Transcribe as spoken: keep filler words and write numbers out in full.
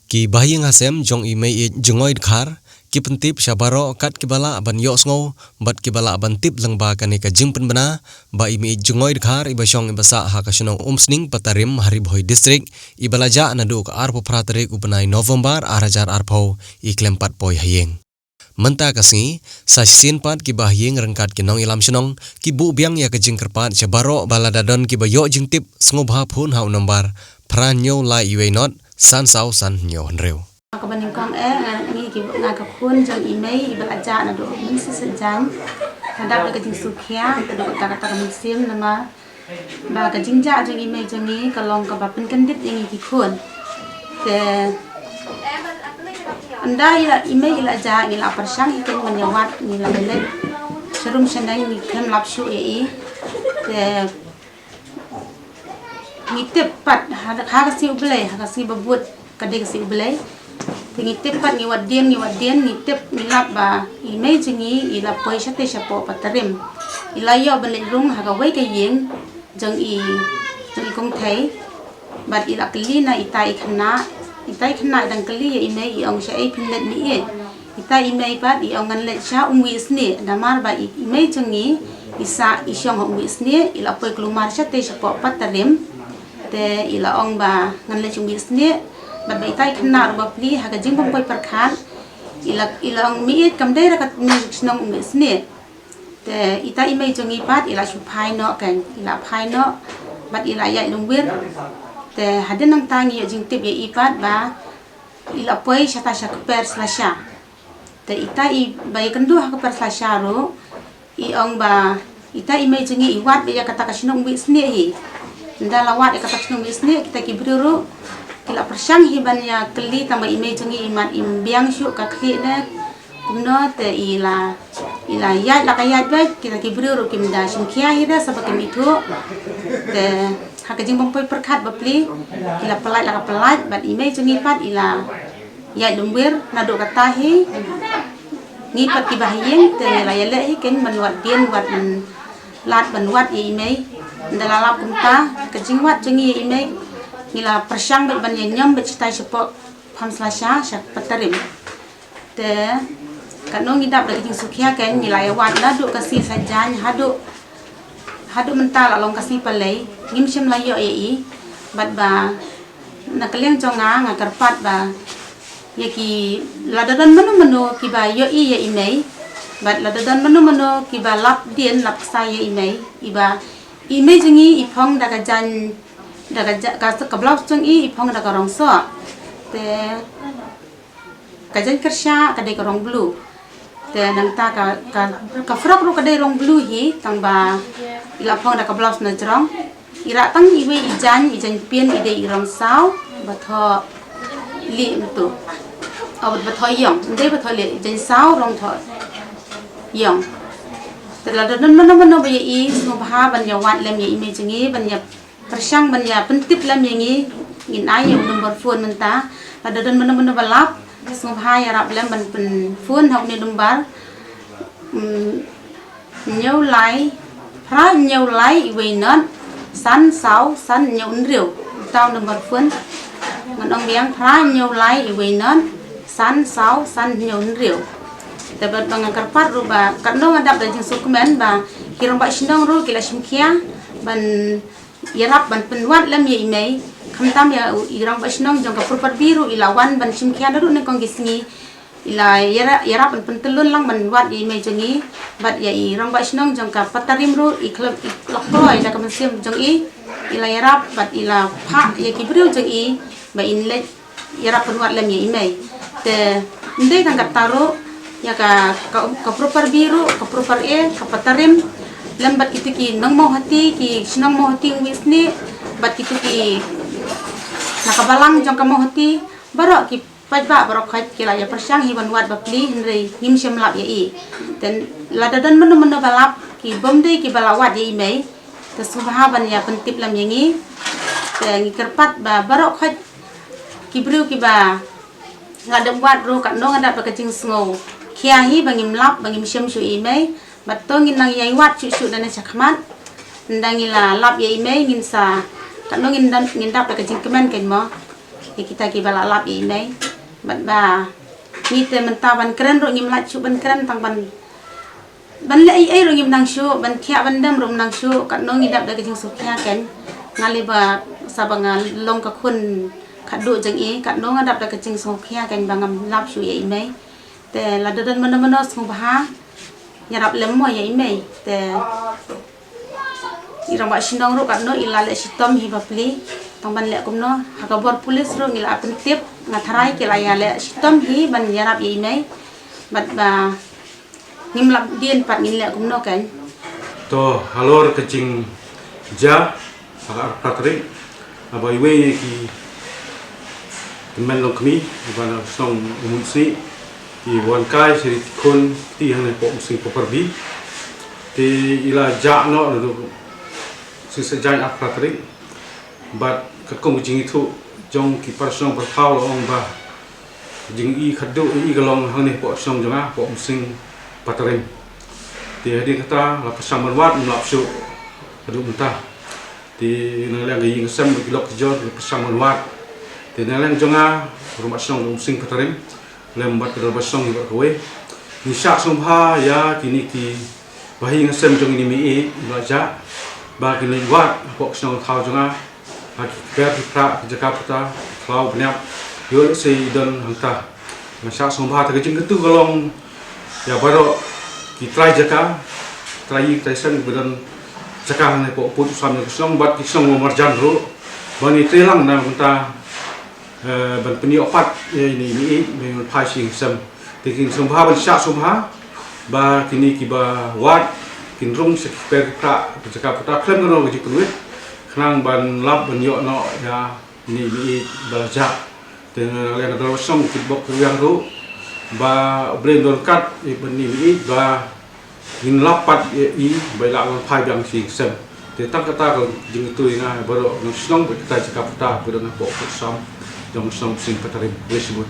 Ki bahaïing hasem jong i Meiieid Jngoidkhar ki pyntip sha baroh kat kiba lah ban ïohsngew bad kiba lah ban tip lyngba kane ka jingpynbna ba i Meiieid Jngoidkhar iba shong iba sah ha ka shnong Umsning Patarim ha Ri Bhoi District iba la jah naduh ka arphew phra tarik u bnai November ar hajar arphew i khlem pat poi ha ïing. Mynta ka sngi, sa shisien pat ki bahaïing ryngkat ki nongïalam shnong ki buh biang ïa ka jingkyrpad sha baroh ba lada don kiba ïoh jingtip sngewbha phone ha u nombar phra hynñiew lai wei not san saw san hynñiew hynriew. Kaba nyngkong eh nga ngi ki nga ka khun jong i Mei iba la jah naduh mynsi saitjaiñ. Nga dap da ka jingsngewkhia naduh kata kata ka mynsiem namar ba ka jingjah jong i Mei jong ngi ka long kaba pynkyndit ïa ngi ki khun. Te ynda i la i Mei i la jah ngi la pyrshang hi keiñ ban ïa wad, ngi la leit sharum shaneng, ngi khlem lap shuh ïa i. Te ngi tip pat ha, ha ka sngi U Blei, ha ka sngi ba bud ka dei ka sngi U Blei. Te ngi tip pat, ngi wad dien, ngi wad dien, ngi tip, ngi lap ba i Mei jong ngi i la poi shatei shapoh Patarim. I la ïoh ban leit rung ha kawei ka ïing jong i, jong i kong Thei. Bad i la kylli na ita i khynnah, ita i khynnah i dang kylli ïa i Mei, i ong shaei phin leit Mei. Ita i Mei pat i ong ngan leit sha Umwiesnieh, namar ba i, i Mei jong ngi i sah i shong ha Umwiesnieh, i la poi kulmar shatei shapoh Patarim. Te i la ong ba ngan leit sha Umwiesnieh. Bad ba ita i khynnah ruh ba plie ha ka jingbym poi pyrkhat, i la, i la ong Mei, kam dei da ka shnong Umwiesnieh. Te ita i Mei jong ngi pat i la shu phai noh keiñ, i la phai noh bad i la ïaid lungwir. Te hadien nangta ngi ïoh jingtip ïa i pat ba i la poi shata sha kper slasha. Te ita i ba ïakynduh ha kper slasha ruh i ong ba ita i Mei jong ngi i wad beit ïa kata ka shnong Umwiesnieh hi. Ynda la wad ïa kata ka shnong Umwiesnieh, kita ki briew ruh ki la pyrshang hi ban ïa kylli, tang ba i Mei jong ngi i mat im biang shuh ka khlieh ne kumno. Te i la, i la ïaid la ka ïaid beit, kita ki briew ruh kim da shim khia hi de, sa ba kim ithuh. Te ha ka jingbym poi pyrkhat ba plie, i la pyllait la ka pyllait bad i Mei jong ngi pat i la ïaid lungwir. Naduh kata hi ngi pat ki bahaïing te ngi la ïaleh hi keiñ ban wad dien, wad ban lad ban wad ïa i Mei. Ynda la lap kumta ka jingwad jong ngi ïa i Mei, ngi la pyrshang beit ban ïa ñiom beit shatai shapoh pham slasha sha Patarim. Te katno ngi dap da ka jingsngewkhia keiñ, ngi la ïa wad naduh ka sngi Saitjaiñ haduh, haduh mynta la long ka sngi Palei, ngim shym la ïoh ïa i. Bad ba na ka liang jong nga, nga kyrpad ba ïa ki, lada don mano mano kiba ïohi ïa i Mei, bad lada don mano mano kiba lap dien lap ksai ïa i Mei, iba i Mei jong ngi i phong da ka jaiñ, da ka ja-, ka, ka blouse jong i i phong da ka rong soh. Te ka jaiñ kyrsha ka dei ka rong blue. Te nangta ka, ka, ka frock ruh ka dei rong blue hi, tang ba i la phong da ka blouse na jrong. I rah tang iwei i jaiñ, i jaiñ pien i dei i rong saw ba thoh lieh mynta. Oh, ba thoh ïong, ym dei ba thoh lieh, i jaiñ saw rong thoh ïong. Te lada don mano mano ba ïa i, sngewbha ban ïa wad lem ïa i Mei jong ngi, ban ïa pyrshang ban ïa pyntip lem ïa ngi, ngin ai ïa u number phone mynta. Lada don mano mano ba lap, sngewbha ïarap lem ban pynphone ha une u number. Hmm, hynñiew lai, phra hynñiew lai iwei not san saw san hynñiew hynriew. Uta u number phone. Ngan ong biang, phra hynñiew lai iwei not san saw san hynñiew hynriew. Te bad ba nga kyrpad ruh ba katno nga dap da jingsngewkmen ba ki rangbah shnong ruh ki la shim khia ban ïarap ban pynwad lem ïa i Mei. Khamtam ïa u, i rangbah shnong jong ka Purparbi ruh i la wan ban shim khia naduh nyngkong ki sngi. I la ïara-, ïarap ban pyntyllun lang ban wad ïa i Mei jong ngi. Bad ïa i rangbah shnong jong ka Patarim ruh i khlem, i la kloi da ka mynsiem jong i. I la ïarap bad i la phah ïa ki briew jong i ba in leit ïarap pynwad lem ïa i Mei. Te ym dei tang kata ruh, ïa ka, ka, ka Purparbi ruh, ka Purpar-e, ka Patarim, lem bad kito ki nong Mawhati, ki shnong Mawhati Umwiesnieh, bad kito ki na ka balang jong ka Mawhati, baroh ki paidbah baroh khoit ki la ïa pyrshang hi ban wad ba plie, hynrei ngim shym lap ïa i. Te lada don mano mano ba lap, ki bym dei kiba la wad ïa i Mei, te sngewbha ban ïa pyntip lem ïa ngi. Te ngi kyrpad ba baroh khoit ki briew kiba la dep wad ruh, katno nga dap da ka jingsngewkhia hi ba ngim lap, ba ngim shem shuh ïa i Mei. Bad to ngin nang ïai wad shuh shuh da nang shakhmat. Ynda ngi la lap ïa i Mei ngin sa, katno ngin dap, ngin dap da ka jingkmen keiñ mo. Ïa kita kiba la lap ïa i mei. Bad ba ngi te mynta ban kren ruh ngim lah shuh ban kren tang ban ban leh ei ei ruh ngim nang shuh, ban thiah ban dem ruh ngim nang shuh. Katno ngi dap da ka jingsngewkhia kein. Nga lei ba sa ba nga long ka khun khatduh jong i, katno nga dap da ka jingsngewkhia kein ba ngam lap shuh ïa i mei. Te lada don mano mano sngewbha ïarap lem mo ïa i mei. Te i rangbah shnong ruh katno i la leh shitom hi bapli. Tang ban leh kumno, ha ka bor pulit ruh ngi la pyntip, nga tharai ki la ïaleh shitom hi ban ïarap ïa i mei. Bad ba ngim lap dien pat ngin leh kumno kein. To, halor ka jingjia ha ka arphew phra tarik, haba iwei ki tymmen longkmie ba na shnong Umsni ki wan kai sha ri khun kti hangne hapoh Umsning Popper B. Te i la jah noh naduh shisha jaiñ arphew phra tarik. Bad katkum ka jingithuh jong ki para shnong para thaw la ong ba jingïohi khatduh ïa i ka long hangne hapoh shnong jong nga hapoh Umsning Patarim. Te hadien kata la pyrshang ban wad, ngim lap shuh haduh mynta. Te na liang ka ïing ka sem bad ki lok ki jor la pyrshang ban wad. Te na liang jong nga, rangbah shnong Umsning Patarim lem bad ka dorbar shnong baroh kawei, ngi shah sngewbha ïa kine ki bahaïing hasem jong ine i mei i ba la jah ba kin leit wad hapoh ka shnong thaw jong nga ha ki kper ki pra, ki jaka puta, ki khlaw bniat, ïoh lehse i don hangta. Nga shah sngewbha, te ka jingkyntu ka long ïa baroh ki trai jaka, trai ïing trai sem ba don jaka hangne hapoh u pud u sam jong ka shnong bad ki shnong ba marjan ruh, ba ngin trei lang na ka bynta eh, ban pynïoh pat ïa ine i mei i ba ngin phai sha ïing sem. Te kin sngewbha ban shah sngewbha ba kine kiba wad kin rung sha ki kper ki pra, ki jaka puta, khlem kano ka jingpynwit, khnang ban lap ban ïoh noh ïa ine i mei i ba la jah. Te nga la ïa ka dorbar shnong ki bok ki riang ruh ba U Blei un don ryngkat ïa ine i mei i ba ngin lap pat ïa i ba i lah ban phai biang sha ïing sem. Te tang kata ka jingkyntu ïa nga ïa baroh nong shnong bad kita jaka puta ba don hapoh pud sam jong shnong Umsning Patarim. Khublei shibun.